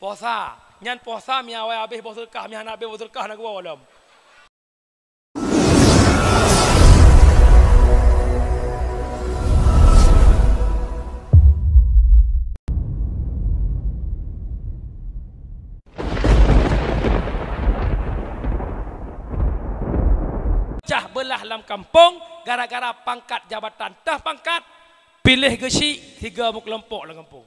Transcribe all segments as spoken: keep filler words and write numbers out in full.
Posa, nyan posa mi awai habéh boh seudeukah, mi hana habéh boh seudeukah na geuwoe lom. Pecah beulah lam kampung gara-gara pangkat jabatan. Teuh pangkat, piléh geusyik, tiga meukelompok lam kampung.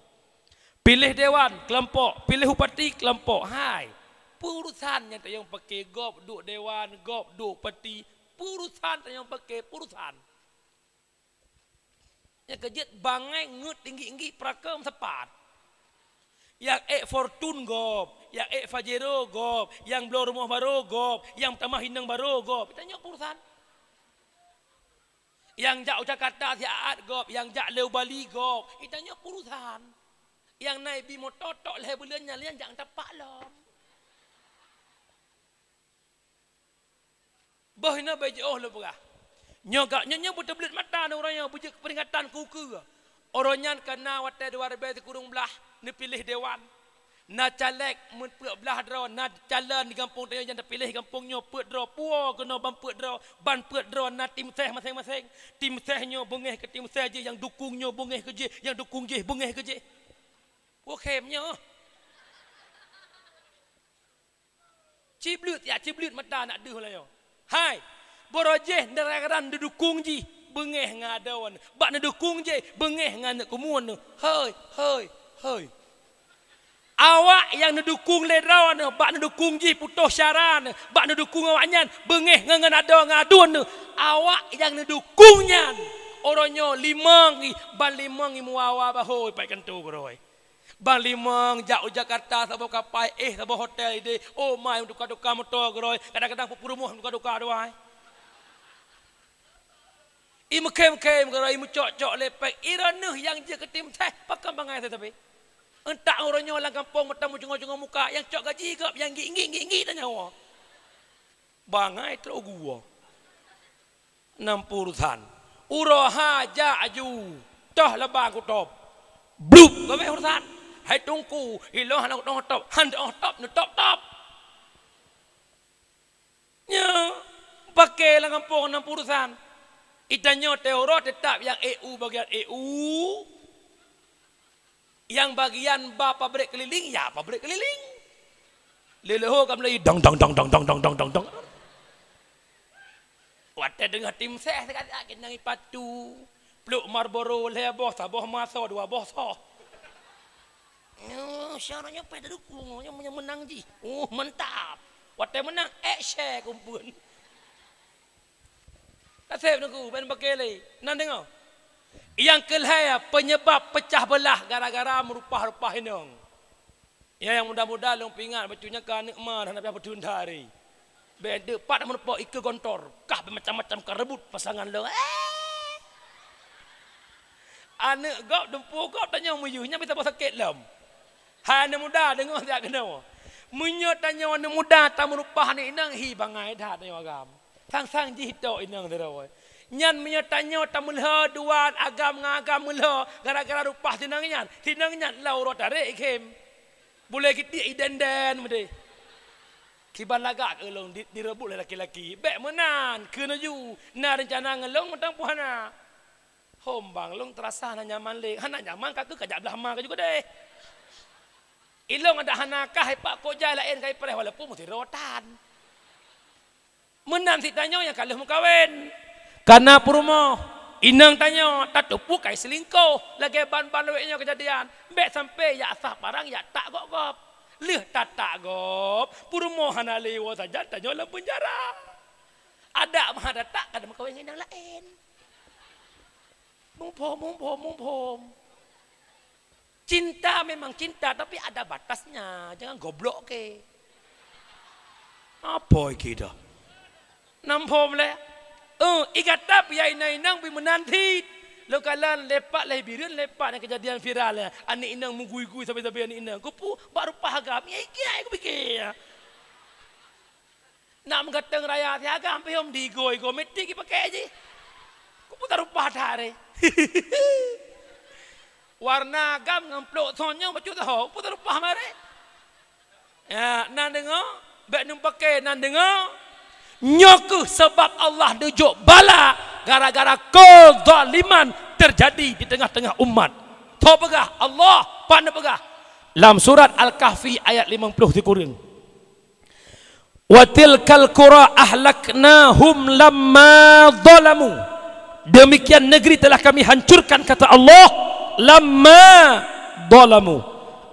Piléh dewan, kelompok. Piléh bupati, kelompok. Hai, peue urusan nyang tayong paké gob duek dewan, gob duek bupati. Peue urusan tayong paké, peue urusan. Nyang keujeuet bangai ngeut tinggi-tinggi peurakeue meusapat. Nyang ék Fortuner gob, nyang ék Pajero gob, nyang bloe rumoh barô gob, nyang tamah inong barô gob. Tanyoe peue urusan. Nyang jak u Jakarta siat gob, nyang jak lé u Bali gob. Tanyoe peue urusan. Nyang na ibi moto tok lhèe buleuen nyan lé nyang jak tapak lom. Boh inoe bèk jiôh lôn peugah. Nyoe ka, nyoe, nyoe beuteubleuet mata nyoe uroe nyoe beujeuet peuringatan keu ukeue. Uroe nyan ka na watèe dua ribèe sikureueng blaih neupiléh dewan. Na caleg meupeuet blaih droe, na calon di gampông tanyoe nyang teupiléh gampông nyoe peuet droe. Puwoe keunoe ban peuet droe, ban peuet droe na tim sès maséng-maséng. Tim sès nyoe beungèh keu tim sès jih, nyang dukung nyoe beungèh keu jih, nyang dukung jih beungèh keu jih. Puwoe khém nyoe. Cibleuet, ya cibleuet mata aneuk deuh ulayoe. Hai, barô jih neurang-rang neudukung jih beungèh ngon adoe, bak neudukung jih beungèh ngon aneuk keumuen. Hei, hei, hei. Awak nyang neudukung lé droeneuh bak neudukung jih putôh syara neuh, bak neudukung awaknyan beungèh ngon, ngon adoe ngon aduen neuh. Awak nyang neudukung nyan uroe nyoe limong jih, ban limong jih meuwawa bahôi pat kantô keudroe. Ban limong jak u Jakarta saboh kapai, éh saboh hotel idéh. Oh ma, i meutuka-tuka moto keudroe, kadang-kadang peurumoh meutuka-tuka dua. I meukhém-khém keudroe, i meucok-cok lé pèng, i droeneuh nyang jeuet keu tim sès, pakon bangai sabe-sabe. Euntak uroe nyoe lam gampông meuteumèe cungoh-cungoh muka, nyang cok gaji gob, nyang gik-gik, gik-gik tanyoe. Bangai trok gua. Nam peurusan. Uroe ha jak aju. Toh laba kutop. Blup, gobek urusan. Hai teungku, ilong hana kutop, han teuh top, neutop-top. Nyoe, paké lam gampông nam peurusan. Itanyoe teuro teutap nyang E U bagian E U. Nyang bagian ba pabrik keliling, ya pabrik keliling. Lé leuho ka meulai dong, dong, dong. Watèe deungoh tim sès, sikali-kali keunong ipatu. Pluek Marlboro lhèe boh, saboh maso, dua boh soh. Nyoe, syarat nyoe payah tadukung, nyoe meunang jih. Uh, mantap. Watèe meunang, ék share kumpeuen. Kaseb Teungku, ban paké lé. Nan deungoe. Nyang keulhèe, peunyeubab peucah beulah gara-gara meurupah-rupah inong. Ya, nyang muda-muda lôn peuingat, bacut nyan ka aneuk ma hana piah peuteun dari. Bèk deuh pat meureumpok ikeue gontor, kah bèk macam-macam ka reubot pasangan lôn. Eh! Aneuk gob, dumpeue gob tanyoe meuyeuh, nyan bisa boh sakét lom. Hai aneuk muda, deungoe siat keunoe. Meunyoe tanyoe aneuk muda tameurupah aneuk inong, hi bangai that tanyoe agam. Sang-sang jih tok inong sidroe. Nyan meunyoe tanyoe tameulhô dua agam ngon agam meulhô gara-gara rupah sinong nyan, sinong nyan lau uroe tarek ikhém. Bulèe geutik idèn-dèn meudeh. Kiban lagak keu lôn di, direubot lé laki-laki. Bèk meunan, keuneuk ju na reuncana ngon lôn mantong peue hana. Hom bang, lôn teurasa hana nyaman lé. Hana nyaman ka keuh ka jak blah ma ka ju keudeh. Ilôn adak hana kah ipak kok jai laén ka ipreh walaupun meusidroe tan. Meunan cit tanyoe nyang ka lheueh meukawen. Ka na peurumoh, inong tanyoe tateupeue ka iseulingkoh lagèe ban-ban lawét nyoe keujadian. Bèk sampai jak sah parang jak tak gob-gob. Lheueh tatak gob, peurumoh hana lé iwoe sajan tanyoe lam peunjara. Adak meuhan tatak ka meukawen ngon nyang laén. Muphom, muphom, muphom. Cinta memang cinta, tapi ada batasnya. Jangan goblok ke. Apa iki dah? Nam phom lé. Eh, i gata pih ya inong-inong pih meunan cit. Lôn kalon lepak lé Bireuen lepak nyang keujadian viral ya. Aneuk inong meugui-gui sabe-sabe aneuk inong. Kupeue bak rupah agam. Ya iki ai kupike ya. Nak meugatong raya siagam pih hom digo-igo metik jipakèk jih. Kupeue tarupah that ré. Warna agam ngon plôk son nyoe bacut ho, kupeue tarupah maré. Ya, nan deungoe, bèk neupakè nan deungoe. Nyoe keuh sabab Allah neujok bala gara-gara kezaliman terjadi di tengah-tengah umat. Tho peugah Allah, pat neupeugah? Lam surat Al-Kahfi ayat limong ploh sikureueng. "Wa tilkal qura ahlaknahum lamma zalamu." Demikian negeri telah Kami hancurkan, kata Allah, "lamma zalamu."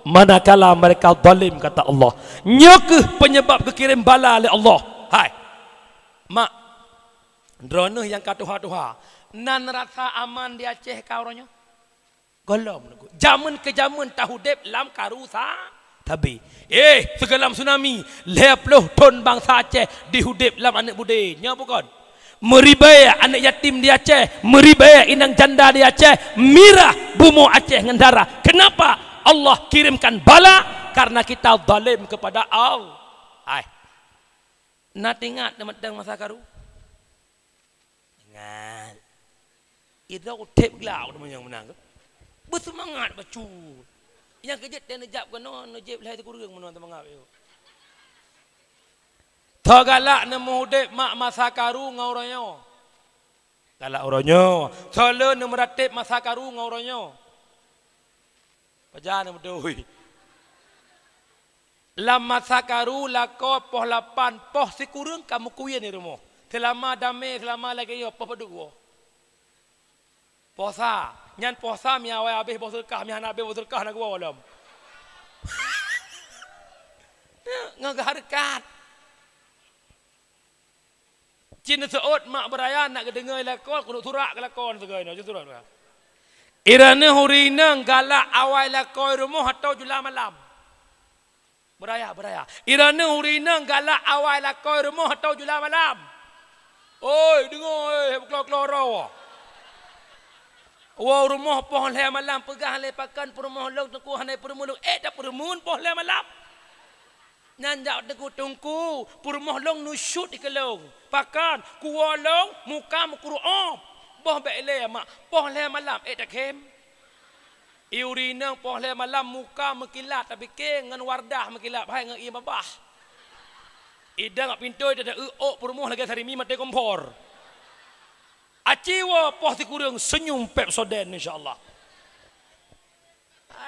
Manakala mereka zalim, kata Allah. Nyoe keuh penyebab geukirém bala lé Allah. Hai. Mak, droeneuh nyang ka tuha-tuha, nan rasa aman di Aceh ka uroe nyoe? Gohlom, jameun keu jameun taudép lam karu sa-, sabe. Eh, sigohlom tsunami, lhèe ploh thon bansa Aceh diudép lam aneuk beudé. Nyoe bukon? Meuribèe aneuk yatim di Aceh, meuribèe inong janda di Aceh, mirah bumoe Aceh ngon darah. Kenapa? Allah kirimkan bala karena kita zalim kepada Allah. Hai. Na teuingat teumatang masa karu? Ingat. Idroe udép glah teuma nyang meunan. Beuseumangat bacut. Nyang keujeuet dan neujak keunoe, neujép lhèe sikureueng meunoe seumangat. Tho galak neumeuudép mak masa karu ngon uroe nyoe. Galak uroe nyoe. Tho lé neumeuratéb masa karu ngon uroe nyoe. Pajan beutôi. Lam masa karu lakoe poh lapan, poh sikureueng ka meukuyuen di rumoh. Seulama damé, seulama lagèe nyoe, poh padub woe? Poh sa. Nyan poh sa, mi awai habéh boh seudeukah, mi hana habéh boh seudeukah na geuwoe lom. Ngon geuhareukat. Cit neuseuôt mak beuraya nak geudeungoe lakoe, keuneuk surak keu lakoe sigoe nyoe, cit surat. Droeneuh ureueng inong galak awai lakoe rumoh atau jula malam? Beuraya, beuraya. Droeneuh ureueng inong galak awai lakoe rumoh atau jula malam? Oi, deungoe, eh, beukloi-kloi uroe. Woe rumoh poh lhèe malam peugah lé pakon peurumoh lôn teungku hana peurumoh lôn. Eh, tapeureumeun poh lhèe malam. Nyan jak teungku-teungku, peurumoh lôn nusyut di keulôn. Pakon, kuwoe lôn muka meukuru'ob. Boh bèk lé mak, poh lhèe malam, eh, takhém. Ureueng inong poh lhèe malam muka meukilat, tapike ngon Wardah meukilat, hai ngon ie babah. Idang bak pintoe, teuta eu ôk peurumoh lagèe sarimi maté kompor. Aci woe poh sikureueng seunyum Pepsodent, insya Allah.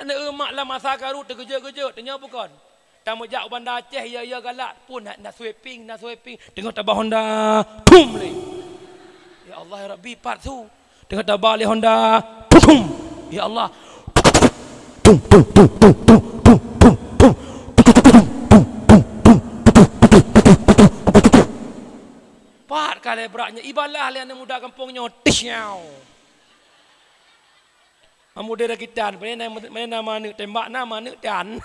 Aneuk mak lam masa karu teugeujot-geujot, tanyoe bukon. Tameujak u Banda Aceh, ya, ya galak pun na, na sweeping, na sweeping. Teungoh tabah Honda, thum lé. Ya Allah, ya Rabbi, pat su. Teungoh tabah lé Honda, thum, thum. Ya Allah. Thum, thum, thum. Pat ka lé brat nyoe, ibalah lé aneuk muda gampông nyoe, tih nyoe. Amu dera kitan, mana nama, mana nama aneuk tembak, nama aneuk tan.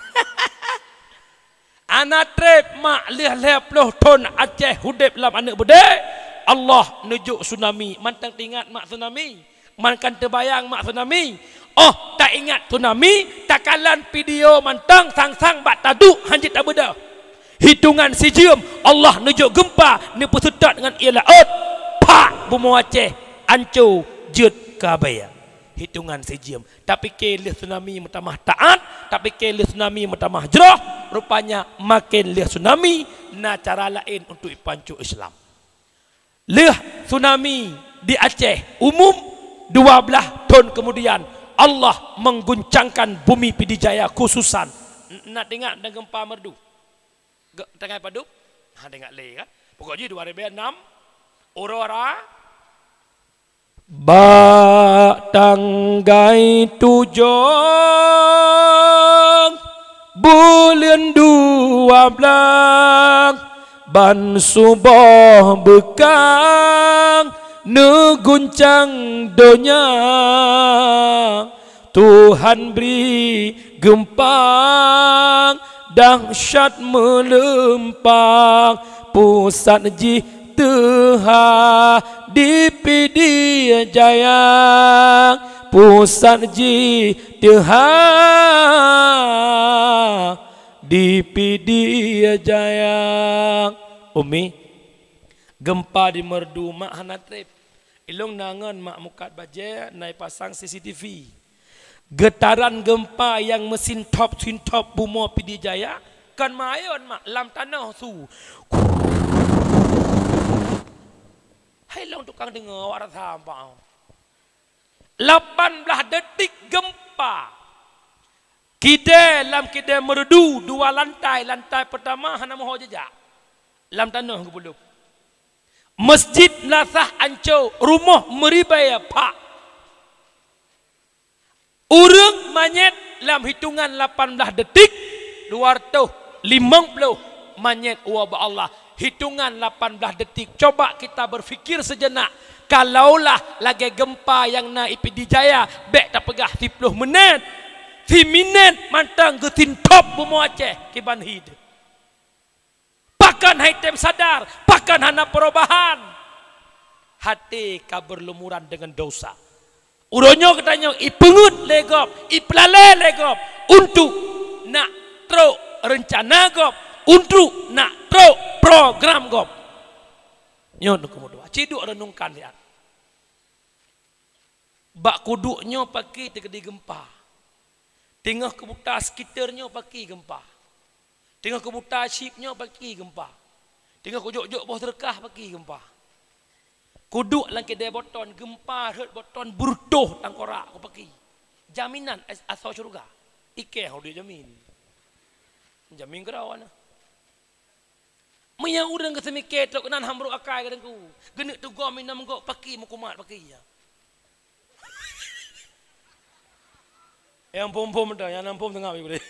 Ana trép mak lheueh lhèe ploh thon Aceh udép lam aneuk beudé, Allah neujok tsunami. Mantong teuingat mak tsunami? Mantong teubayang mak tsunami? Oh, taingat tsunami, takalon video mantong sang-sang bak taduek hanjeuet tabeudôh. Hitongan sijeuem Allah neujok geumpa neupeuseutôt ngon ie laôt. Pak bumoe Aceh anco jeuet keu abée. Hitongan sijeuem. Tapike lheueh tsunami meutamah taát, tapike lheueh tsunami meutamah jroh, rupanya maken lheueh tsunami na cara laén untuk ipancok Islam. Lheueh tsunami di Aceh umum, dua blaih thon keumudian Allah mengguncangkan bumi Pidie Jaya khususan. N-, na teuingat dan gempa merdu? Ge-, tanggai padub? Ha, teuingat lé kan? Pokok jih dua ribèe nam, uroe ra-, Bak tanggai tujoh buleuen dua blaih, ban suboh beukang neuguncang donya. Tuhan bri geumpa dahsyat meuleumpang, pusat jih teuha di Pidie Jaya, pusat jih teuha di Pidie Jaya. Umi, geumpa di merdu mak hana trép. Ilong na ngon mak mukat bajée na ipasang C C T V. Geutaran geumpa nyang meusintop-sintop bumoe Pidie Jaya Kon meuayôn mak, lam tanoh su. Hai lôn tukang deungoe awak rasa ampang. Lapan blaih detik gempa. Kidée lam kidée Meureudu dua lantai, lantai peutama hana meuho jijak. Lam tanoh geubulop. Meuseujid melasah anco, rumoh meuribée phak. Ureuëng manyét lam hitongan lapan blaih detik, dua ratus limong ploh manyét uwa bak Allah. Hitongan lapan blaih detik. Coba kita berpikir sejenak. Kalaulah lagée gempa nyang na i Pidie Jaya, bék tapeugah siplôh minét. Siminét mantong geusintop bumoe Aceh kiban hi deuh. Pakon hai tem sadar, pakon hana perubahan. Hati ka berlumuran dengan dosa. Uroe nyoe geutanyoe ipeungeuet lé gob, ipeulalé lé gob untuk nak trok reuncana gob, untuk nak trok program gob. Nyoe keumudoa, ciduk renungkan lihat. Bak kuduek nyoe paki teukeudi gempa. Teungoh keubuta sekitar nyoe paki gempa. Teungoh keubuta chip nyoe paki gempa. Teungoh kujok-jok boh seureukah paki gempa. Kuduek lam keudée boton, gempa rhot boton beureutoh tangkorak kupaki. Jaminan as-, asoe syeuruga. Ikée ho duek jamin. Jamin keudroe na. Meunyoe ureuëng geuseumiké trok nan hambrok akai ka Teungku, geuneuk tugom inong gok paki meukumat paki nyan. Nyang phom-phom dah, nyang phom teungoh ibu deh.